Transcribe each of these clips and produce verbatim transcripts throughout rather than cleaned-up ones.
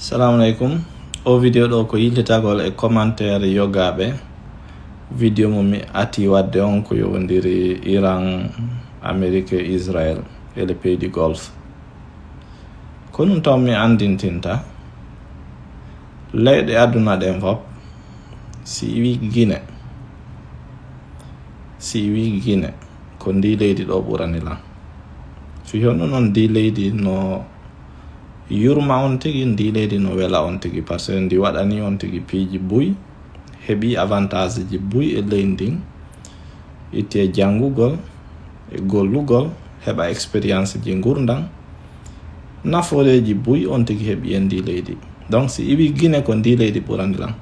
Salamu aleykum. O video ɗo ko yillitagol e commentaire yogaaɓe video mo mi ati wadde on ko yowondiri Iran, Amérique, Israël et les pays du Golfe. Ko ɗum taw mi anndintinta leyɗe aduna ɗen fof, si iwi Guinée, si iwi Guinée, ko ndi leydi ɗo ɓurani lan. Fi honno noon ndi leydi no yurma on tigi, ndi leydi no wela on tigi, parce que ndi waɗani on tigi piiji buy, heɓi avantage ji buy e leydi ndin, itti e janngugol, e gollugol, heɓa expérience ji ngurndan, nafooreeji buy on tigi heɓi e ndi leydi. Donc, si iwi Guinée ko ndi leydi ɓurani lan.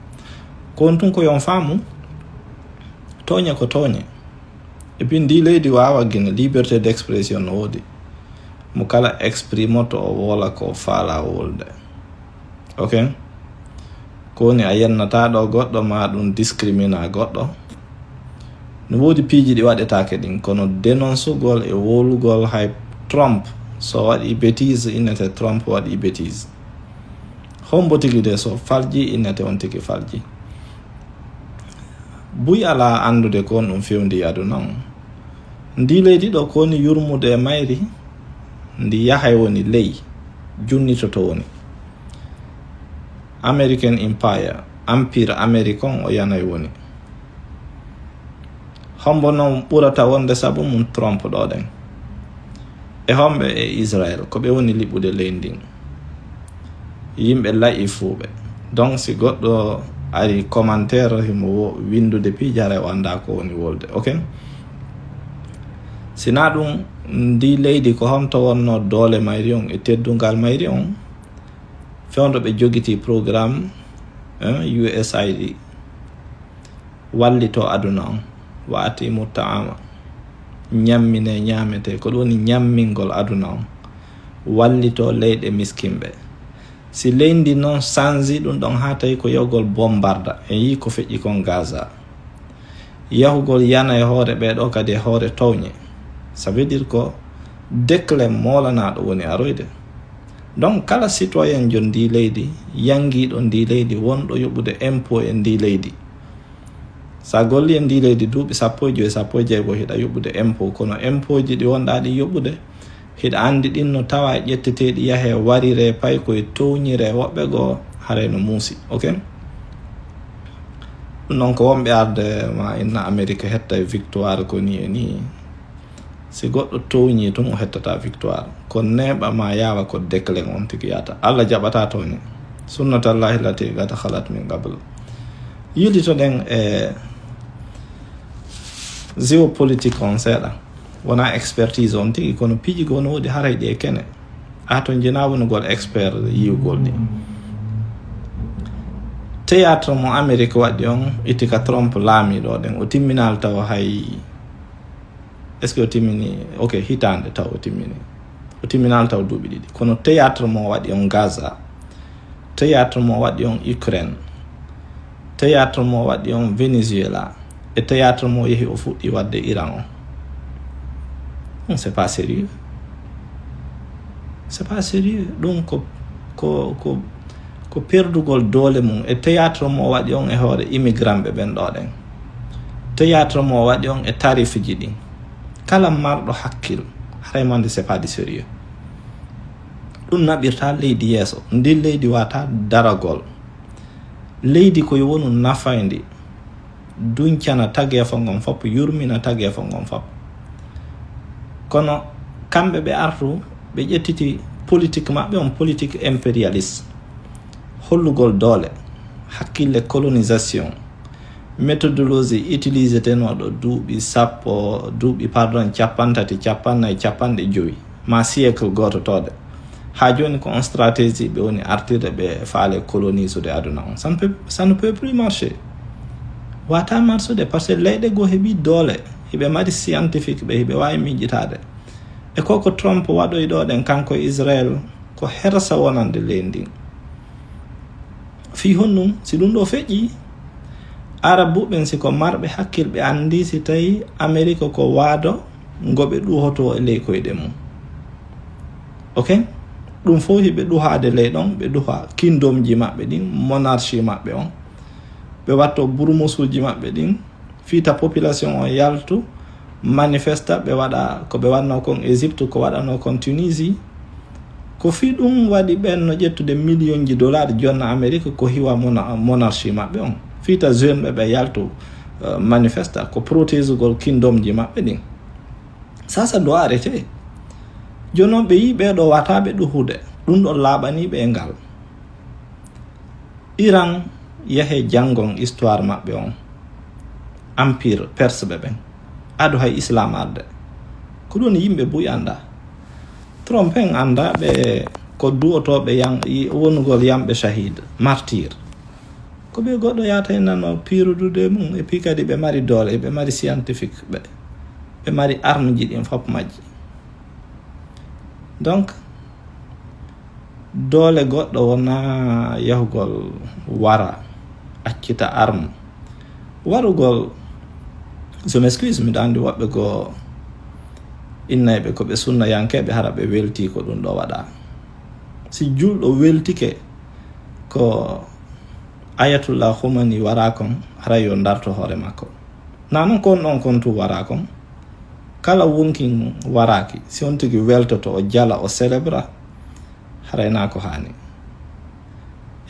Ko on tun ko yon faamu, tooñe ko tooñe. Et puis ndi leydi waawa Guinée, liberté d'expression no woodi. Mo kala exprimoto o woola ko faala wolde. Ok? Ko woni a yennata ɗo goɗɗo ma ɗum discrimina goɗɗo. No woodi piiji ɗi waɗetaake ɗin, kono dénoncugol e wowlugol hay Trump, so waɗi bêtise, innete Trump waɗi bêtise. Hombo tigi de so falji, innete on tigi falji. Buy alaa anndude ko on ɗum fewndi aduna on. Ndi leydi ɗo ko woni yurmude e mayri, ndi yahay woni ley, junnitoto woni. American Empire, Empire Amérique on o yanay woni. Hombo noon ɓurata wonde sabu mum Trump ɗo ɗen? E homɓe e Israël, ko ɓe woni liɓude leydi ndin? Yimɓe layi fuuɓe. Donc, si goɗɗo ari commentaire, himo wo-, winndude piiji, haray o anndaa ko woni wolde. Ok? Sinaa ɗum, ndi leydi ko honto wonno doole mayri on e teddungal mayri on? Fewndo ɓe jogiti programme, eh, U S A I D, wallito aduna on, wa atimu ta'ama, ñammine ñaamete, ko ɗum woni ñammingol aduna on, wallito leyɗe miskinɓe. Si leydi noon sanji ɗum ɗon haa tawi ko yogol bombarda, en yii ko feƴƴi kon Gaza. Yahugol yana e hoore ɓee ɗoo kadi e hoore tooñe. Ça veut dire ko déclin moolanaaɗo woni aroyde. Donc, kala citoyen jon ndi leydi, yangiiɗo ndi leydi, wonɗo yoɓude impôt e ndi leydi. Sa golli e ndi leydi duuɓi sappo e joyi, sappo e jeego, hiɗa yoɓude impôt, kono impôt ji ɗi wonɗaa ɗi yoɓude, hiɗa anndi ɗin no tawa e ƴetteteeɗi yahe warire pay ko e towñire woɓɓe goo, haray no muusi. Ok? Ɗum noon ko wonɓe arde ma inna Amérique hetta e victoire ko ni e ni. Si goɗɗo towñi tun, o hettata victoire. Ko neeɓa ma yaawa ko déclin on tigi yaata. Allah jaɓata tooñe. Sunnatallahi lati gata khalat min qabl. Yilitoɗen e géopolitique on seeɗa. Wona expertise on tigi, kono piiji goo no woodi haray ɗi e kene. A to jina wonugol expert yiwgol ɗi. Théâtre mo Amérique waɗi on, itti ka Trump laamiɗo ɗen. O timminal taw hay, est-ce que o timmini? Ok, hitaande taw o timmini. O timminal taw duuɓi ɗiɗi. Kono théâtre mo waɗi on Gaza, théâtre mo waɗi on Ukraine, théâtre mo waɗi on Venezuela, e théâtre mo yehi o fuɗɗi waɗde Iran on. Non, c'est pas sérieux. C'est pas sérieux. Ɗum ko, ko, ko, ko perdugol doole mum e théâtre mo waɗi on e hoore immigranɓe ɓen ɗo ɗen. Théâtre mo waɗi on e tarif ji ɗin. Kala marɗo hakkil, haray mande c'est pas du sérieux. Ɗum naɓirta leydi yeeso. Ndin leydi wata daragol. Leydi ko yo wonu nafayndi, duncana tageefo ngon fop, yurmina tageefo ngon fop. Kono kamɓe ɓe artu, ɓe ƴettiti politique maɓɓe on, politique impérialiste. Hollugol doole, hakkille colonisation, méthodologie utilisetenooɗo duuɓi sappo, duuɓi, pardon, capantati, capannay, capanɗe jowi, ma siècle goototooɗe. Haa jooni ko on stratégie ɓe woni artirde ɓe faale colonisude aduna on. Ça ne peut, ça ne peut plus marcher. Wata marchude, parce que leyɗe goo heɓi doole, hiɓe mari scientifique ɓe, hiɓe waawi miijitaade. E ko ko Trump waɗoyi ɗo ɗen, kanko e Israël, ko hersa wonande leydi ndin. Fii honɗum? Si ɗum ɗo feƴƴi, Arabuɓe ɓen si ko marɓe hakkil, ɓe anndi si tawi Amerique ko waado ngo ɓe ɗuhoto e ley koyɗe mum. Ok? Ɗum fof hiɓe ɗuhaade ley ɗon, ɓe ɗuha kindomji maɓɓe ɗin, monarchie maɓɓe on. Ɓe watto burmusuuji maɓɓe ɗin, fiita population on yaltu, manifesta, ɓe waɗa ko ɓe waɗno kon Égypte, ko waɗano kon Tunisie. Ko fii ɗum waɗi ɓen no ƴettude millionji dollar jonna Amérique ko hiwa mona-, monarchie maɓɓe on. Fiita jeune ɓe ɓe yaltu, eh, manifesta, ko protégugol kindomji maɓɓe ɗin. Ça, ça doit arrêter. Jooni noon ɓe yii ɓee ɗo wata ɓe ɗuhude. Ɗum ɗo laaɓanii ɓe e ngal. Iran, yahe janngon histoire maɓɓe on. Empire Perse ɓe ɓen. Ado hay Islam arde. Ko ɗum yimɓe buy annda. Trump en annda ɓe ko duwotooɓe yan-, wonugol yamɓe shahid, martyr. Ko ɓe goɗɗo yaata e nano piirudude mum, et puis kadi ɓe mari doole, ɓe mari scientifique, ɓe, ɓe mari arme ji ɗin fof majji. Donc, doole goɗɗo wona yahugol wara, accita arme. Warugol, je m'excuse, miɗo anndi woɓɓe goo innayɓe ko ɓe sunnayankeeɓe, hara ɓe welti ko ɗum ɗo waɗa. Si julɗo weltike ko Ayatullah Khomeini wara kon, haray yo darto hoore makko. Na non kon ɗon kon tu wara kon. Kala wonkin waraaki, si on tigi weltoto, o jala, o célébra, haray na ko haani.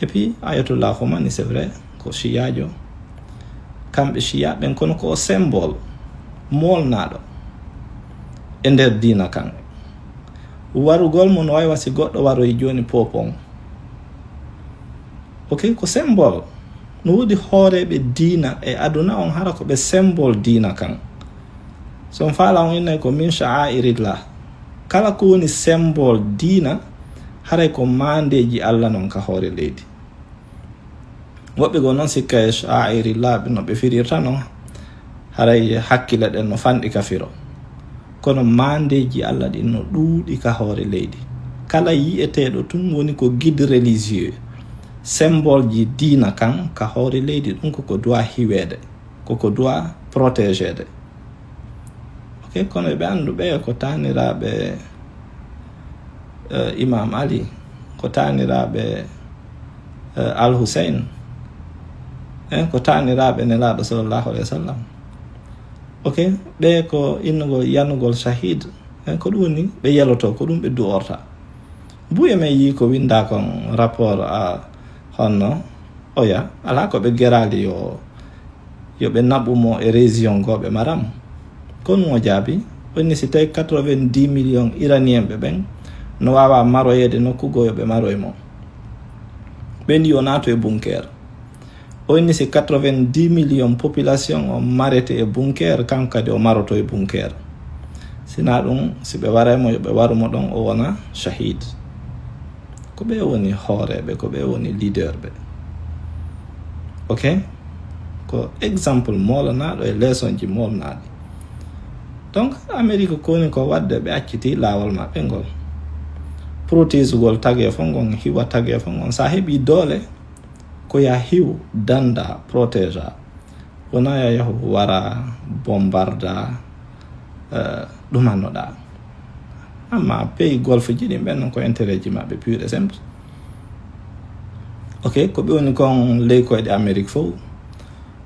Et puis, Ayatollah Khomeini, c'est vrai, ko shiyaajo. Kamɓe shiya ɓen, kono ko o symbole moolnaaɗo e nder diina kan. Warugol mo no way wa si goɗɗo waroyi jooni popon. Ok, ko symbole. No woodi hooreeɓe diina e aduna on, hara ko ɓe symbole diina kan. So on faala, on innay ko min sha'airillah. Kala ko woni symbole diina, haray ko maandeeji Allah non ka hoore leydi. Woɓɓe goo non sikka e sha'airillah, ɓe no ɓe firirta non, haray hakkille ɗen no fanɗi ka firo. Kono maandeeji Allah ɗin no ɗuuɗi ka hoore leydi. Kala yi'eteeɗo tun woni ko guide religieux, symbole ji diina kan ka hoore leydi, ɗum ko ko doit hiweede, ko ko doit protégeede. Ok, kono ɓe anndu ɓe ko taaniraaɓe, eh, Imam Ali, ko taaniraaɓe, eh, Al Hussein, eh, ko taaniraaɓe Nelaaɗo sallallahu alayhi wa sallam. Ok, ɓe ko innugol, yanugol shahid, eh, ko ɗum woni ɓe yeloto, ko ɗum ɓe du'orta. Buy e men yii ko winndaa kon rapport a honno oya, alaa ko ɓe geraali yo, yo ɓe naɓu mo e région goo ɓe maram. Ko ɗum o jaabi, o inni si tawi quatre-vingt-dix millions iranien ɓe ɓen no waawa maroyeede nokku goo, yo ɓe maroy mo. Ɓe ndi o naatu e bunker. O inni si quatre-vingt-dix millions population o marete e bunker, kanko kadi o maroto e bunker. Sina ɗum, si ɓe waray mo, yo ɓe waru mo ɗon, o wona shahid. Ko ɓe woni hooreeɓe, ko ɓe woni leader ɓe. Ok? Ko exemple moolanaaɗo e leçon ji moolanaaɗi. Donc, Amérique ko woni ko waɗde, ɓe acciti laawol maɓɓe ngol. Protégugol tageefo ngon, hiwa tageefo ngon. Sa heɓi doole, ko ya hiw, danda, protéja. Wona ya yahu wara, bombarda, eh, ɗumannoɗa. Amma pays golfe ji ɗin ɓen non ko intérêt ji maɓɓe pur et simple. Ok, ko ɓe woni kon ley koyɗe Amérique fof.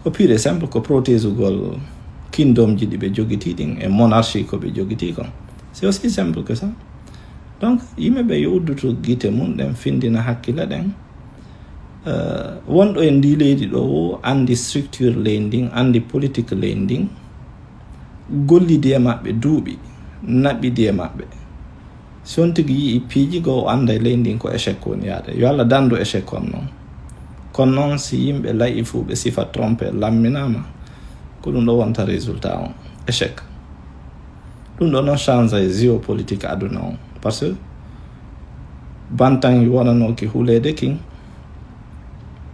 Ko pur et simple, ko protégugol kingdom ji ɗi ɓe jogiti ɗin e monarchie ko ɓe jogiti kon. C'est aussi simple que ça. Donc, yimɓe ɓe yo uddutu gite mum ɗen, findina hakkille ɗen. Eh, wonɗo e ndi leydi ɗo o andi structure leydi ndin, andi politique leydi ndin, gollidi e maɓɓe duuɓi, naɓidi e maɓɓe. Si on tigi yi'i piiji goo, o anda e leydi ndin ko échec woni yaade. Yo Allah dandu échec kon non. Kono non si yimɓe la'i fuu ɓe sifa trompe lamminama, ko ɗum ɗo wonta résultat on, échec. Ɗum ɗo non change e géopolitique aduna on. Parce que bantan wonanooki huleede kin,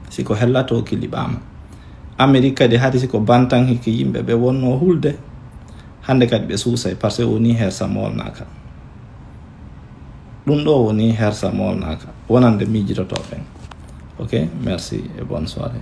si ko hellatooki liɓaama. Amérique kadi hari si ko bantan hiki yimɓe ɓe wonno hulde, hannde kadi ɓe suusay parce que woni hersa molnaaka. Ɗum ɗo woni hersa molnaaka, wonande miijotooɓe ɓen. Ok, merci et bonne soirée.